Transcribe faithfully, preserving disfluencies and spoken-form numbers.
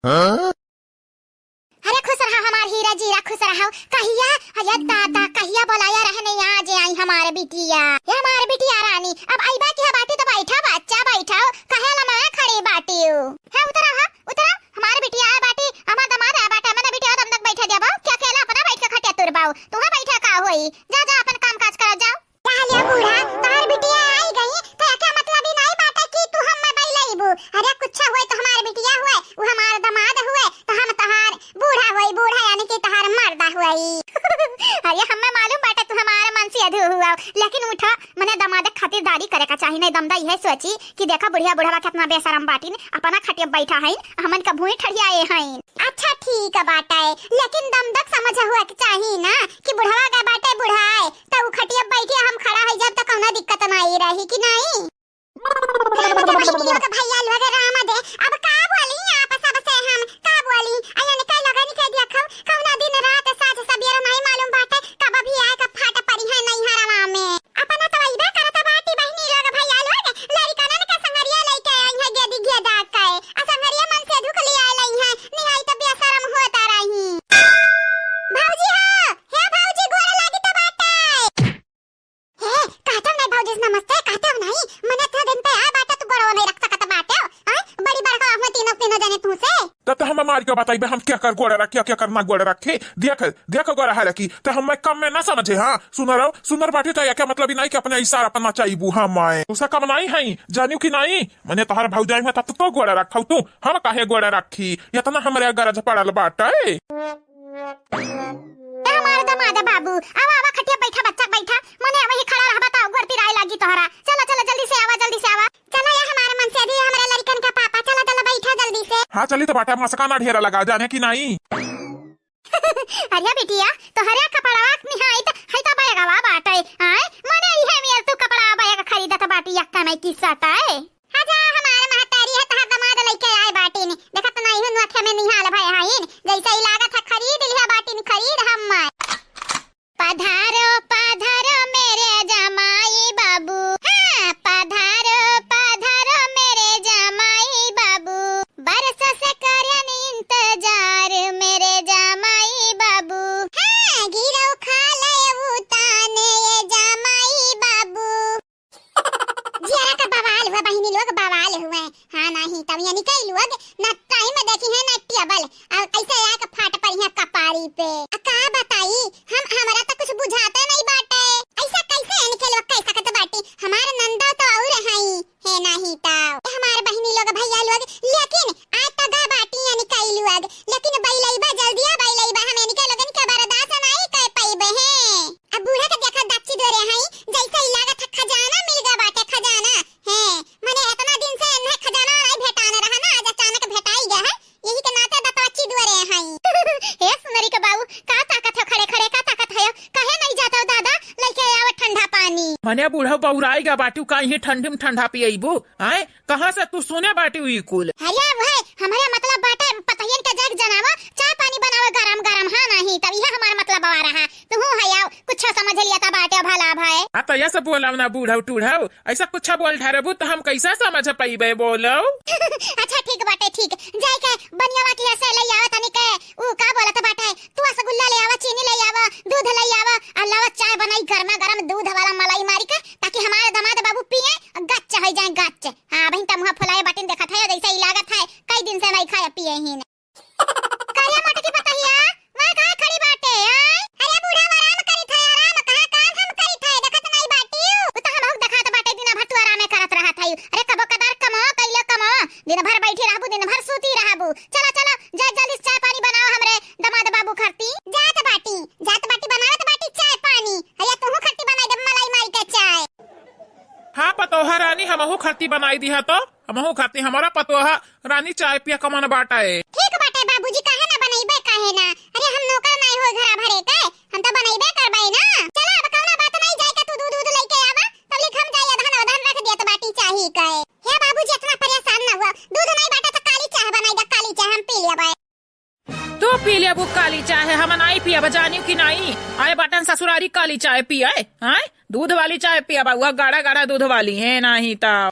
अरे खुश रहा हमार हीरा जीरा, खुश रहा। कहिया, अरे दादा, कहिया बोलाया रहने, आज आई हमार बिटिया। ये हमार बिटिया रानी, अब अइबा की है बाटी तो बैठा बच्चा, बैठा। कहे ला मैं खड़ी बाटी हूँ। है उतरा, हाँ उतरा, हमार बिटिया आए बाटी, हमार दामाद आए बाटे, मने बिटिया दम तक बैठे देबो, क्या अकेला अपना बैठ के खटिया तुरबाओ, तुहे बैठे का होई? जा, जा, अपन काम काज करा, जाओ। कहलिया बूढ़ा, तोहर बिटिया आई गई, तो एके मतलब ही नहीं बाटे कि तू हम में बैलइबू। अरे कुछ होए तो हमार बिटिया होए, वो हमार दामाद होए, तो हम तोहार बूढ़ा होई, बूढ़ा यानी कि तोहार मर्दा होई। अरे हमें मालूम बाटे तू हमारे मन से अधू हुआ, लेकिन उठा, मने दामाद खातिरदारी करे का चाही, नहीं दमदा यह सोची कि देखा बुढ़िया बुढ़वा कितना बेशरम बाटिन, अपना खटिया बैठा हईन, हमन का भूई ठड़ियाए हईन। अच्छा ठीक बाटे, लेकिन दमदक समझ हुआ के चाही ना कि बुढ़वा गए बाटे बुढ़ाए, त उ खटिया बैठे हम खड़ा है जब तक कौनो दिक्कत नहीं रही कि नहीं। राम दे बहिनी लोग भैया लोग राम दे, अब का बोली आपस अब से हम का बोली, अयन कई लगन के देखो कौना दिन रात साँझ सबेर नहीं मालूम बाटे कब भी आए का फाट पड़ी है नहीं हरवा में। अपना तो अइबे करत बाटी बहिनी लोग भैया लोग, लड़िकनन के संगरिया लइके आई है गेदी गेदा के, आ संगरिया मन से धुक लिया लई है, निहाई तो बेशरम होता रही। भौजी हो, हे भौजी गोड़ लागी तो बाटे। हे, कहते हो नहीं भौजी से नमस्ते, कहते हो नहीं, मने इतना दिन पे आ बाटे तू गोड़ो नहीं रख सकत बाटे, हैं? बड़ी बड़का हुआ तीनों, तीनों जने तू से। त, त हम मार के बताइबे, हम क्या कर गोड़ रखी, क्या कर ना गोड़ रखी। देख, देख गोड़ है रखी, त हम मैं कम में ना समझे, हाँ? सुनर हो, सुनर बाटी त एके मतलब ही नहीं कि अपने इशारा पर नचाइबू हम आए। उसा कम नहीं है, जानियो कि नहीं? मने तोहर भौजाई में तब तो गोड़ रखौ तू, हम काहे गोड़ रखी? इतना हमरे गरज पड़ल बाटे। ए हमार दामाद बाबू, आवा, आवा, खटिया बैठा, बच्चा बैठा, मने वही खड़ा रहबा त गोड़ पिराए लागी तोहरा। चला, चला, जल्दी से आवा, जल्दी से आवा। चला, ये हमारे मन से अभी हमरे लड़िकन का पापा, चला, चला, बैठा जल्दी से। हाँ, चली तो बाटा, मसका ना ढेरा लगा, जाने कि नहीं? अरे बिटिया, तोहरे कपड़वा निहाई त, है त बैगवा बाटे, आय? मने इहे मेर तू कपड़ा बैग खरीदत बाटी, यक्का नहीं किस्सा ताए। हाँ जा, हमार महतारी है, तहार दामाद लइके आए बाटिन। देखत नहीं हूँ, नोखे में निहाल भय हईन। जैसे ही लागत है, खरीद लिहा बाटिन, खरीद हम। पधारो, पधारो मेरे जमाई बाबू। हाँ, पधारो, पधारो मेरे जमाई बाबू। बरस से करन इंतजार मेरे जमाई बाबू। हाँ, गिरो खा ले उताने ये जमाई बाबू। जियरा का बवाल हुआ बहिनी लोग, बवाल हुए। हाँ, नहीं तब यानी कई लोग ना टाइम देखी है ना टेबल, और ऐसे आके फाट पड़ी है कपारी पे। आ का बताई हम, हमरा तो कुछ बुझाते नहीं बाटे। ऐसा कैसे इनके लोग कह सकत बाटी? हमार नंदा तो और हई, है नहीं तो हमार बहिनी लोग, भैया लोग, लेकिन आज तो गा बाटी यानी कई लोग, लेकिन बैलैबा जल्दिया बैलैबा, हम इनके लोगन के बर्दाश्त नहीं कर पाइबे हैं। अब बूढ़ा के देखा दच्ची दोरे हई, जैसे ही लागत है खजाना मिल गया बाटे, खजाना। हैं, मने इतना दिन से इन्हें खजाना नहीं भेटान रहा ना, आज अचानक भेटाई गया है, यही के नाते दतवच्ची दोरे हई। हे सुनरी के बाबू, का ताकत है खड़े खड़े, का ताकत है? काहे नहीं जाता हो दादा, लेके आवा ठंडा पानी। मने बूढ़ा बौराई गया बाटू, का इहे ठंडी में ठंडा पियबू? आए, कहाँ से तू सुने बाटी ई कुल? अरे वह हमरे मतलब बाटे, पतहियन के जाके जनावा, चाय पानी बनावा गरम गरम, हाँ नहीं, तब यह हमार मतलब आ रहा। तू हूँ है आओ, कुछ समझ लिया था बाटे भला भाई। हाँ, तो ऐसे बोलाओ ना बूढ़ऊ टूढ़ऊ, ऐसा कुछ बोल ढारबू तो हम कैसे समझ पाइबे, बोलो? अच्छा ठीक बाटे, ठीक, जाए के बनियावा की ऐसे ले आवा तनी के, ऊ का बोलत बाटे, तू रसगुल्ला ले आवा, चीनी ले आवा, दूध ले आवा, आ लावा चाय बनाई गरमा गरम दूध वाला मलाई मारी के, ताकि हमारे दामाद बाबू पिए, गच्च हो जाए गच्च। हाँ बहिन, त मुँह फुलाए बाटिन, देखत है जैसे ही लागत है कई दिन से नहीं खाए पिए ही न। करिया मोटकी पतहिया, वहाँ काहे खड़ी बाटे, आय? अरे बूढ़ा आराम करित है, आराम कहाँ काम हम करित है, देखत नहीं बाटियो? उ त हमहू देखात बाटे, दिना भर तू आरामे करत रहत है। अरे कबो कदार कमो, कैले कमो, दिन भर बैठी रहबू, दिन भर सूती रहबू। चला, चला, जा जल्दी से चाय पानी बनाओ हमरे दामाद बाबू खरती। जात बाटी, जात बाटी, बनावत बाटी चाय पानी। अरे तूहू खरती बनाई दे मलाई मारी के चाय। हाँ पतोहा रानी, हमहू खरती बनाई दिहा तो। हमहू खाती, हमारा पतोहा रानी चाय पिया कमन बाटा है। ठीक बाटे बाबूजी, काहे ना बनइबे, काहे ना? अरे हम नौकर नाई हो घरा भरे के, हम तो बनइबे करबे ना। चला अब कौनो बात नहीं, जाए के तू दूध, दूध लेके आवा, तब लिख हम जाए अदहन, अदहन रख दिया तो बाटी चाही के। हे बाबूजी इतना परेशान ना हुआ, दूध नहीं बाटा तो काली चाय बनाई दे, काली चाय हम पी लेबे। तू पी लेबू काली चाय, हम नाई पियब, जानियो कि नाई? आए बाटन ससुरारी काली चाय पिए, हैं? दूध वाली चाय पियब, वह गाढ़ा गाढ़ा दूध वाली है, नाही त।